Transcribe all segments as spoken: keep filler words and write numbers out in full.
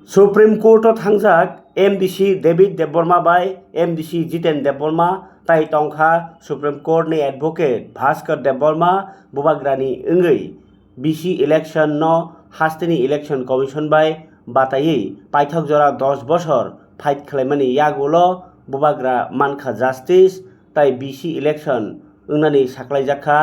Supreme Court o thangjak M D C David Debbarma bai M D C Jiten Debbarma tai tongkha Supreme Court ni advocate Bhaskar Debbarma bubagrani wngwi B C election no hasteni Election Commission bai bataiwi paithak jora dos bosor fight khwlaimani yagulo bubagra mankha justice tai B C election wngnani saklaijakha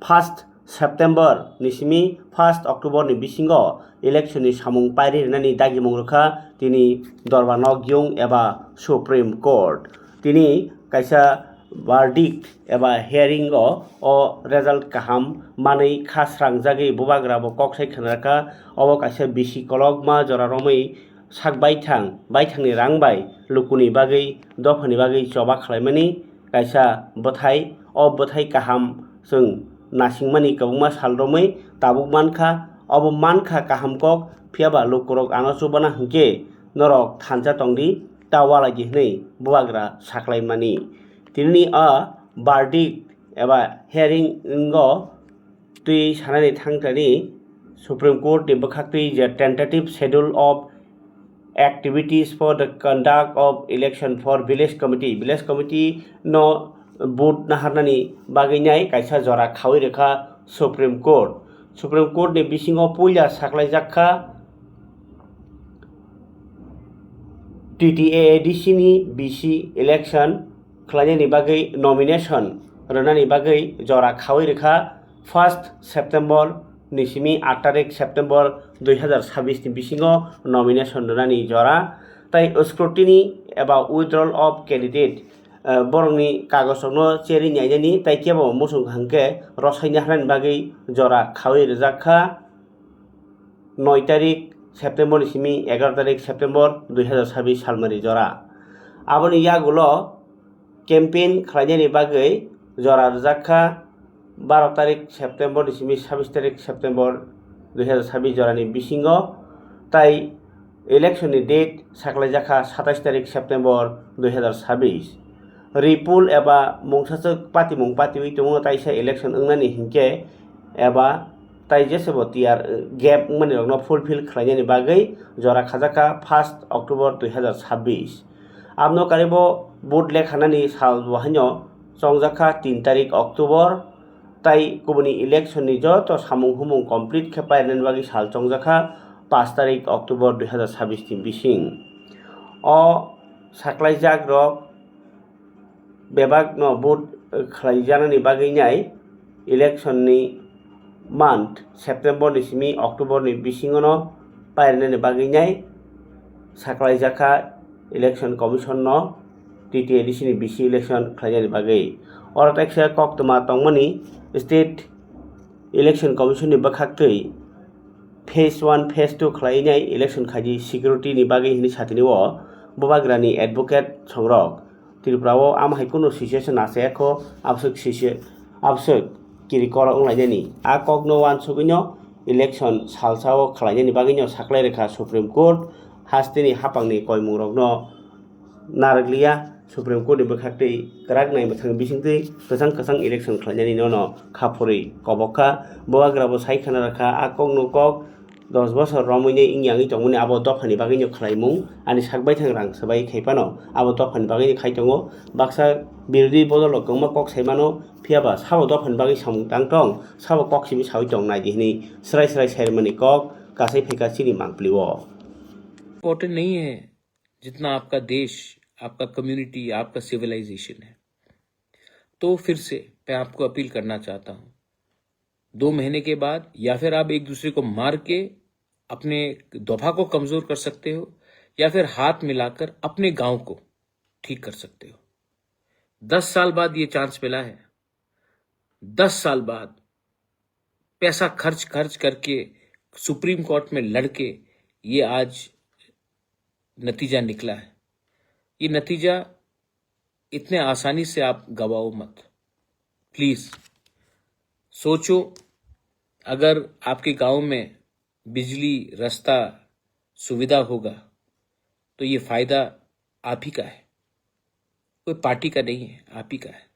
first September ni simi first October ni bisingo election ni samung pairi rwnani dagimung rwkha tini Dorbar Nok Yung eba Supreme Court. Tini kaisa verdict eba hearing o o result kaham manwi kha srangjagwi bubagra bo kok sai khna rwkha. Obo kaisa bisi kolokma jora romwi sak baithang baithangni rang bai lukuni bagwi dophani bagwi choba khwlaimani kaisa bwthai. O bwthai kaham chwng nasingmani kwbangma sal romwi tabuk mankha. Obo mankha kaham kok, phiyaba lukurok ano chubana hinkhe norok thansa tongdi, ta walai di hwnwi bubagra saklaimani. Tinini a verdict eba hearing wngkha twi sanani thangtani Supreme Court ni bwkhaktwi je tentative schedule of activities for the conduct of election for village committee, village committee no vote naharnani bagwi nai kaisa jora khawi rwkha Supreme Court. Supreme Court ni bisingo puila saklaijak kha T T A A D C ni B C election khwlainani bagwi nomination rwnani bagwi jora khawi rwkha first September ni simi aat tarik September dui hazar sabis ni bisingo nomination rwnani jora tai scrutiny eba withdrawal of candidate, eh, borokni kagojrokno cherwi nainani tai kebo muchung hwnkhe rwsaina harnani bagwi jora khawi rwjak kha. Noi tarik September ni simi egaroh tarik September dui hazar sabis salmari jora. Aboni yagulo campaign khlainani bagwi jora rwjak kha baro tarik September ni simi sabis tarik September dui hazar sabis jorani bisingo, tai election ni date saklaijak kha satais tarik September dui hazar sabis. Ripul eba mungsaswk patimung patiwi tongo taisa election wngnani hinkhe eba tai jesebo tiyar gap wngmani rokno fulfill khlainani bagwi jora khajakha first October dui hazar sabis. Abno karibo vote lekhanani sal bo haino chongjak kha tin tarik October, tai kubuni election ni joto samung humung complete khe pairnani bagwi sal chongjak kha paanch tarik October dui hazar sabis ni bising. O saklaijak rok bebak no vote khlai janani bagwi nai election ni month September ni simi October ni bisingo no pairnani bagwi nai saklaijak kha election commission no T T A D C ni B C election khlainani bagwi. Oro teksa koktwma tongmani state election commission ni bwkhaktwi phase one phase two khlai nai election khaidi security ni bagwi hinwi satini o bubagrani advocate songrok. Tripura o ama hai kunu situation achai kho, abswk situa-, abswk kiri koro wnglainani. A kokno uansugwino election salsa o khlainani bagwino saklai rwkha Supreme Court. Hasteni hapangni koimungrokno narwkliya, Supreme Court ni bwkhaktwi kwrak nai mwthang bisingtwi kwchang kwchang election khlainani nono kha phurwi kobok kha. Bubagra bo sai khna rwkha a kokno kok dos bosor romwi nai wngya wngwi tongmani abo dophani bagwino khlaimung ani sak baithang rang swbai khai phano abo dophani bagwino khai tongo. Baksa birodhi bodol rok kwbangma kok sai mano, phiyaba sabo dophani bagwi samung tang tong, sabo kok simi sawi tong nai di hwnwi swrai swrai sai rwmani kok kasai phaikha chini mangpili o. Important नहीं है जितना आपका देश, आपका कम्युनिटी, आपका सिविलाइजेशन है। तो फिर से मैं आपको अपील करना चाहता हूँ, दो महीने के बाद या फिर आप एक दूसरे को मार के अपने दफा को कमजोर कर सकते हो, या फिर हाथ मिलाकर अपने गांव को ठीक कर सकते हो। दस साल बाद ये चांस मिला है, दस साल बाद पैसा खर्च खर्च करके सुप्रीम कोर्ट में लड़के ये आज नतीजा निकला है। ये नतीजा इतने आसानी से आप गवाओ मत। प्लीज सोचो, अगर आपके गांव में बिजली, रास्ता, सुविधा होगा तो ये फायदा आप ही का है, कोई पार्टी का नहीं है, आप ही का है।